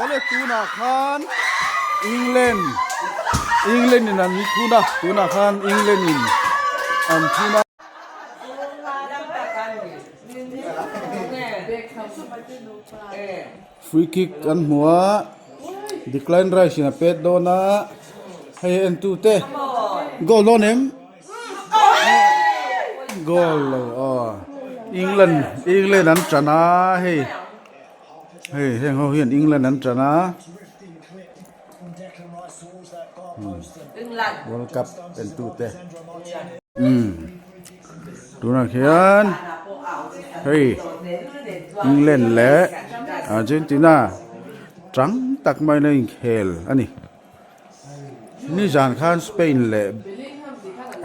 Awle tunah khan England England in an thun a tunah khan England in an thun a. Free kick an hmu a Declan Rice in a pet dawn a hei en tu te goal dawn em goal lo aw England England an tan a hei hei heng ho hian England an tan a World Cup en tu te umm tunah khian hei England leh Argentina tang tak mai na inkhel a ni. Nizan khan Spain leh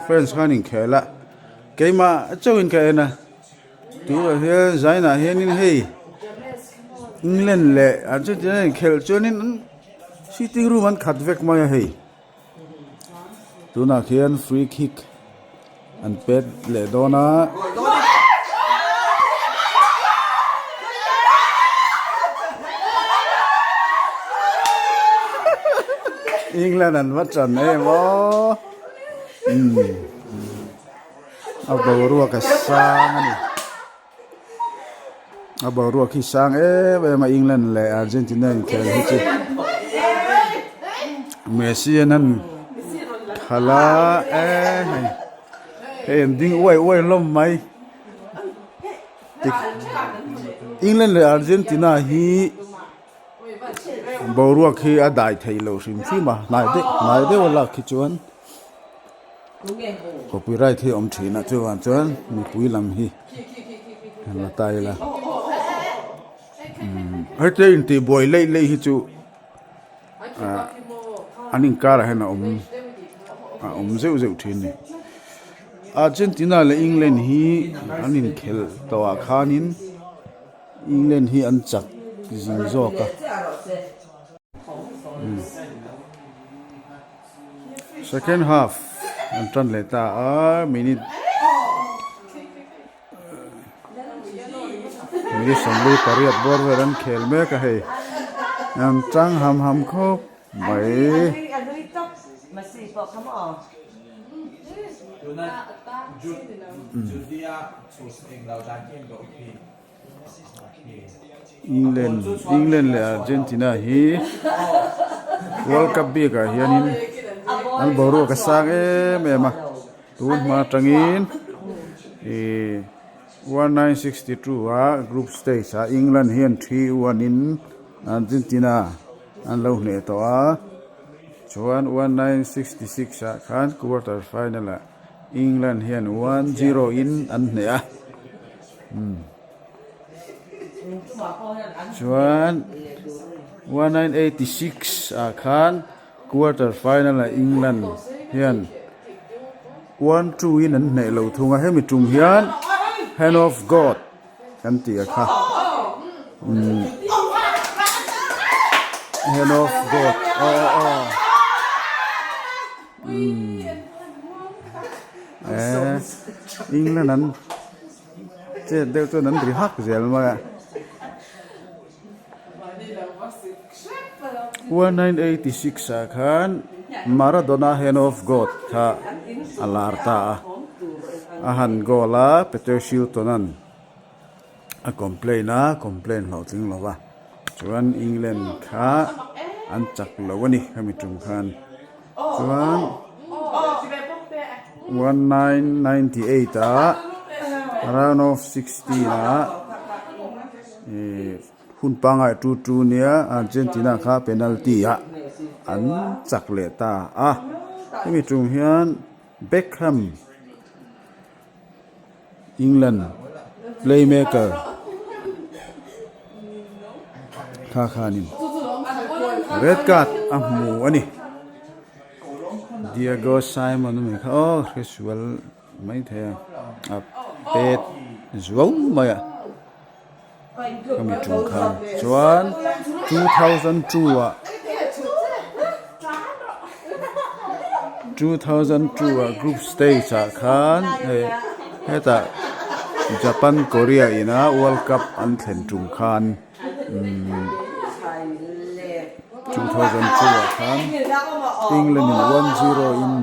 France khan inkhel a keimah chauhin ka en a tunah hian zainah hianin hei England leh Argentina inkhelh chuanin an sitting room an khat vek mai a hei tunah khian free kick an pet leh dawn a. England an va tan em aw umm a boruak a sang a ni a boruak hi sang em em a England leh Argentina inkhel hi chu Messi an han khalh a e hei hei an ding uai uai hlawm mai England leh Argentina hi boruak hi a dai thei lo hrim hrim a hnai deuh hnai deuh a lak hi chuan. Copyright hi a awm thin a chuvang chuan mipui lam hi han la ta ila umm hetiang intih buai leih leih hi chu ah an inkarah hian a awm a awm zeuh zeuh thin a ni Argentina leh England hi an inkhelh tawh ah khanin England hi an chak zing zawk a. Second half an tan leh ta a minute minute 48 bawr vel an khel mek a hei an tang ham ham khawp mai. England England leh Argentina hi World Cup bikah hianin an boruak a sang em em a tun hma atangin ihh 1962 a group stage ah England hian 3-1 in Argentina an lo hneh tawh a chuan 1966 ah khan quarter final ah England hian 1-0 in an hneh a. Chuan 1986 ah khan quarter final ah England hian 1-2 in an hneh lo thung a hemi tum hian hand of God kan tih a kha hand of God aw aw eh England an Chet deuh chuan an ri hak zel mai a. 1986 ah khan Maradona hand of God kha a lar ta a. A han goal a Peter Shilton an a complain a, complain hlawhtling lo va. Chuan England kha an chak lo a ni khami tum khan. Chuan 1998 ah round of 16 ah ih hun pangai 2-2 nia Argentina kha penalty ah an chak leh ta a. Hemi tum hian Beckham England playmaker kha khanin red card a hmu a ni Diego Simon a ni kha aw hresual mai thei a a pet zuau mai a khami tum khan chuan 2002 ah 2002 ah group stage ah khan hei hetah Japan Korea ina world cup an thlen tum khan umm. 2002 ah khan England in 1-0 in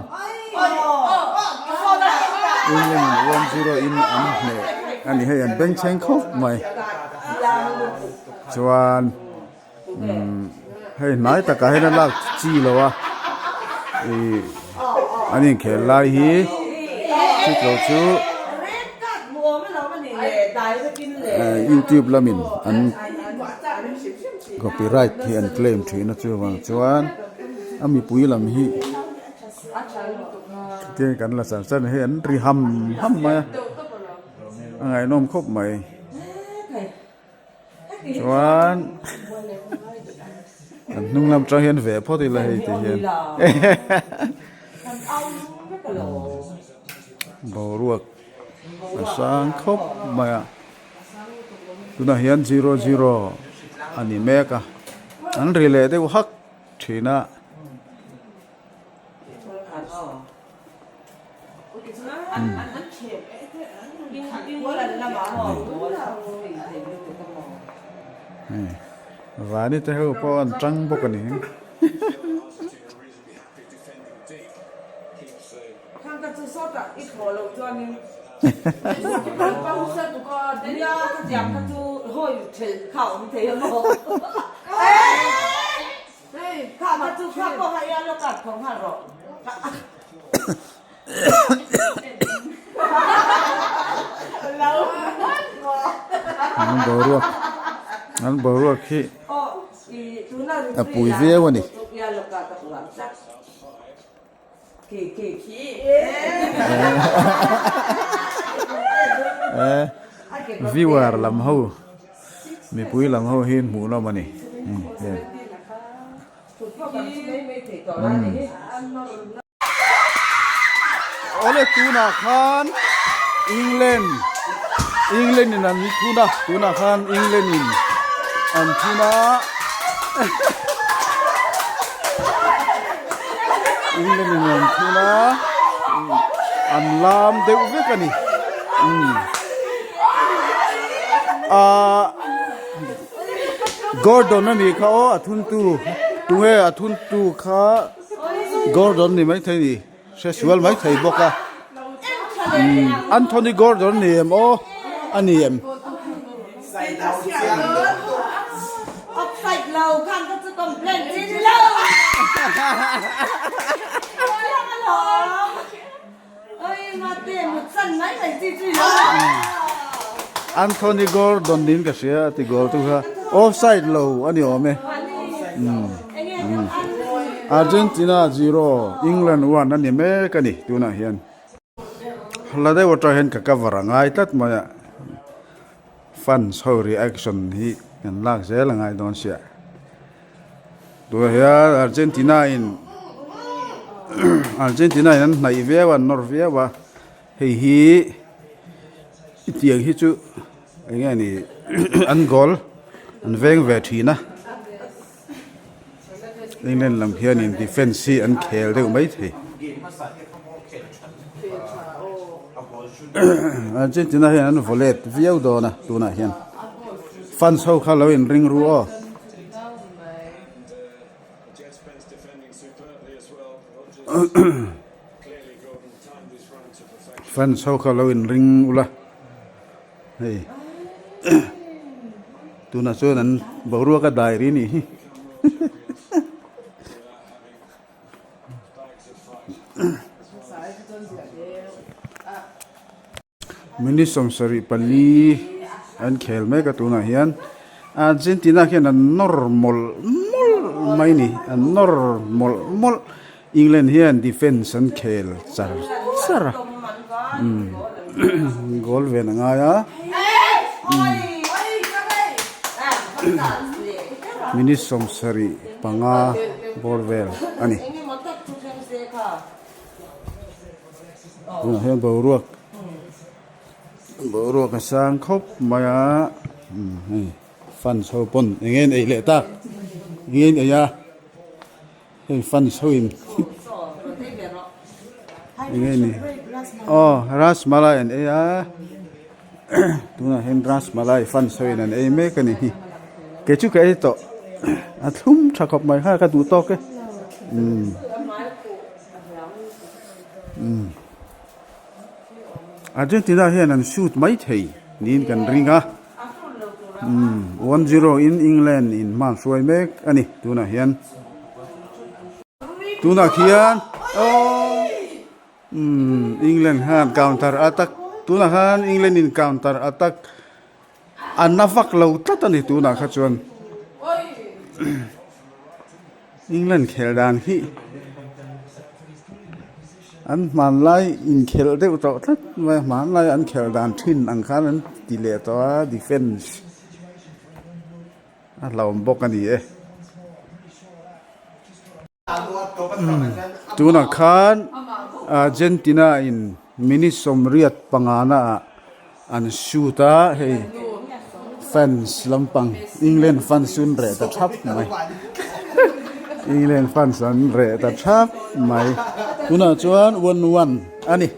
England in 1-0 in an hneh a ni hei an bengchheng khawp mai chuan umm hei hnai takah hian a lak chi lo a ih an inkhel lai hi chutlo chu youtube lamin an copyright hi an claim thin a chuvang chuan a mipui lam hi te kan la char char hei an ri ham ham mai a a ngaihnawm khawp mai. Chuan an hnung lam tang hian ve phawt ila hei ti hian boruak a sang khawp mai a tunah hian zero zero a ni mek a an ri leh deuh hak thin a. Vani te ho pawh an tang bawk a ni. An boruak an boruak hi a pui viau a ni. Viewer lam ho mipui lam ho hi hmuhnawm a ni. Awle tunah khan England England in an thun a tunah khan England in an thun a England in an thun a an lam deuh vek a ni umm ahh. Gordon a nih kha aw a thun tu tunge a thun tu kha Gordon ni maithei ni hre sual maithei bawk a umm Anthony Gordon ni em aw a ni em. Anthony Gordon niin ka hria a ti goal tu kha offside lo a ni awm e Argentina zero England one a ni mek a ni tunah hian la deuh atang hian ka cover a ngai tlat mai a fans ho reaction hi kan lak zel a ngai dawn sia. Tunah hian Argentina in Argentina in an hnaih viau a an nawr viau a hei hi tiang hi chu eng nge ni an goal an veng ve thin a England lam hianin defence hi an khel deuh maithei Argentina hian an vaw let viau dawn a tunah hian fans ho kha lo inring ru aw. Fans ho kha lo in ring ula hei tunah chuan an boruak a dai ri nih hi. Minute 74 an khel mek a tunah hian Argentina hian an nawr mawlh mawlh mai a ni an nawr mawlh mawlh England hian defence an khel char char a umm goal ven a ngai a minute 75 bawr vel a ni. Tunah hian boruak boruak a sang khawp mai a hei fans ho pawn eng nge an ei leh tak eng nge an ei a hei fans ho in eng nge ni aw rasmalai an ei a tunah hian rasmalai fans ho in an ei mek a ni hi kei chu ka ei tawh. A thlum tha khawp mai kha ka duh tawk e. Umm. Umm. Argentina hian an shoot mai thei niin kan ring a. Umm 1-0 in England in hman hruai mek a ni tunah hian. Tunah khian aww umm England khan counter attack tunah khan England in counter attack a na vak lo tlat a ni tunah kha chuan England khel dan hi an hmanlai inkhelh deuh tawh tlat mai a hmanlai an khelh dan thin ang khan an ti leh tawh a defence a hlauhawm bawk a ni e. Tunah khan Argentina in minute 85 na ah an shoot a hei fans lampang England fans chu an reh ta thap mai England fans an reh ta thap mai tunah chuan 1-1 a ni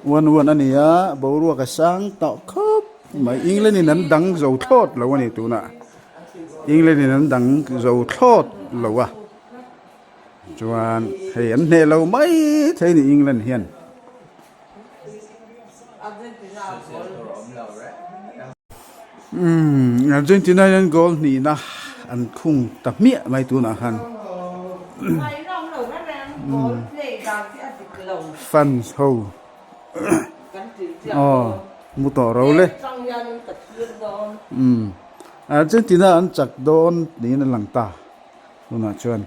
1-1 a ni a boruak a sang tawh khawp mai England in an dang zo thlawt lo a ni tunah. England in an dang zo thlawt lo a chuan hei an hneh lo mai thei ni England hian. Umm Argentina hian goal hnihna an khung ta hmiah mai tunah khan fans ho aw mu tawh ro le umm. Argentina an chak dawn niin a lang ta tunah chuan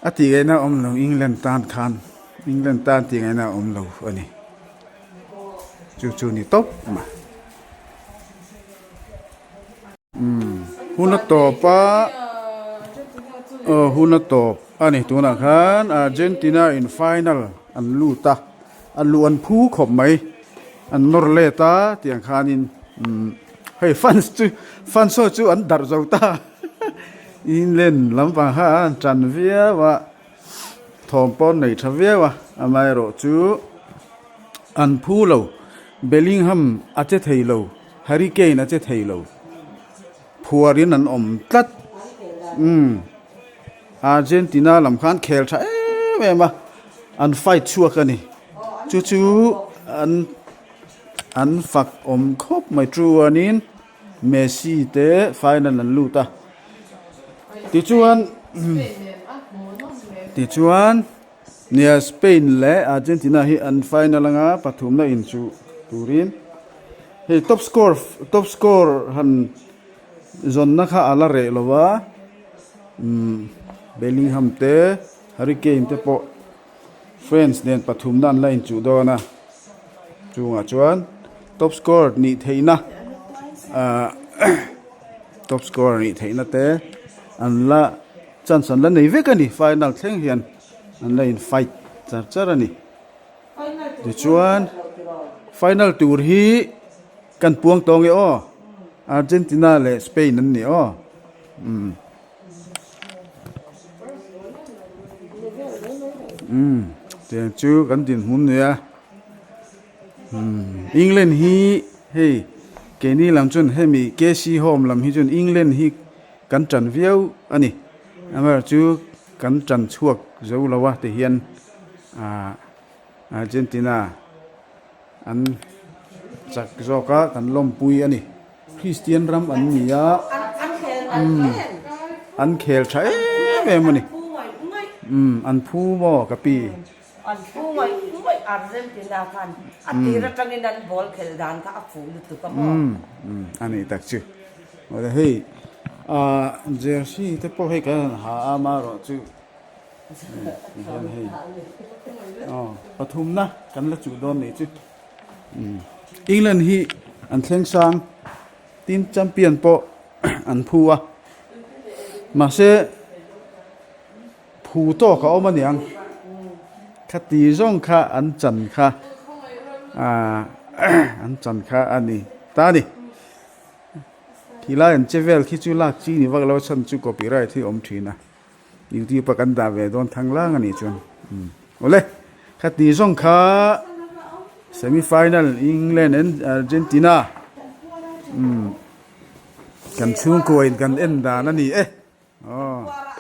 a tih ngaihna a awm lo England tan khan England tan tih ngaihna a awm lo a ni chu chu ni tawp mai umm hun a tawp a aw hun a tawp a ni tunah khan Argentina in final an lut a a luh an phu khawp mai. An nawr let a tiang khanin umm hei fans chu fans ho chu an darh zo ta England lampang kha an tan viau a thawm pawh an nei tha viau a amaherawh chu an phu lo Bellingham a che thei lo Harry Kane a che thei lo phuarin an awm tlat umm Argentina lam khan khel tha em em a an fight chhuak a ni chu chu an an fak awm khawp mai chuanin Messi te final an lut a tichuan tichuan nia Spain leh Argentina hi an final anga pathumna inchuh turin hei top score top score han zawnna kha a la reh lo va umm Bellingham te Harry Kane te pawh France nen pathumna an la inchuh dawn a chungah chuan top scorer nih theihna ahh top scorer nih theihna te an la chance an la nei vek a ni final thleng hian an la in fight char char a ni tichuan final tur hi kan puang tawng e aw Argentina leh Spain an ni aw umm. Umm tiang chu kan dinhmun nia umm England hi hei keini lam chuan hemi KC home lam hi chuan England hi kan tan viau a ni amaherawhchu chu kan tan chhuak zo lo a ti hian ah Argentina an chak zawk a kan lawmpui a ni. Kristian ram an ni a, umm an khel tha em em a ni, umm an phu maw ka pi. An phu ngawih ngawih Argentina khan a tir atangin an ball khelh dan kha a fuh lutuk a maw. Umm umm a nih tak chu, awle hei ah jersey te pawh hei kan han ha a amaherawh chu tihian hei aw pathumna kan la chuh dawn nih chu. England hi an thleng sang tin champion pawh an phu a mahse phu tawk a awm a niang khati zawng kha an chan kha ahh an chan kha a ni ta a ni khilai an che vel khi chu lak chi ni vak lo a chhan chu copyright hi a awm thin a. Youtube a kan dah ve dawn thang lang a nih chuan awle khati zawng kha semi final England and Argentina. Kan chhungkua in kan en dan a ni e. Aw.